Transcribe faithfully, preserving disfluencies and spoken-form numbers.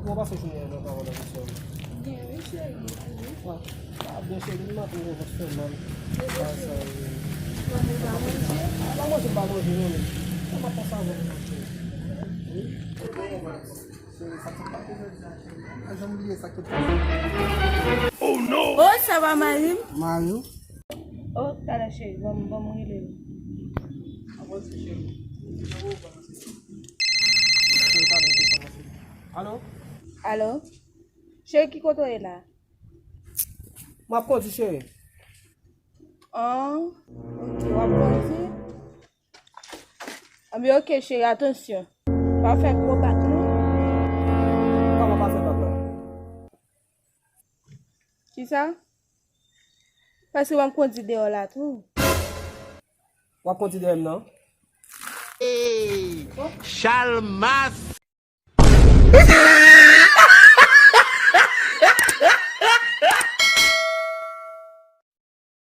Kòman w pase jounen an nan travay la, mesye? Byen, wi, cheri. Ah, ah, byen, cheri, depi maten, mwen fè mal. Sa, sa, wi. Manje, pa manje? Ah, pa manje, pa manje, non, men. Sa m ap pase avè w, cheri. Wi. Cheri, sa k te pase jodi a, cheri? Ah, jan m bliye sa k te pase. Oh, ça va, Marim? Marim? Oh, talè, cheri, ban m, ban m rele l. Apre, cheri. Alo? Alo? Cheri, ki kote w ye la? M ap kondi, cheri. Ah, ok, w ap kondi? Anben, ok, cheri, atansyon. Pa fè gwo bak, non? Kòman pa fè bak la? Kisa? Paske w ap kondi deyò la tou. W ap kondi dèyè m nan? Chalmas.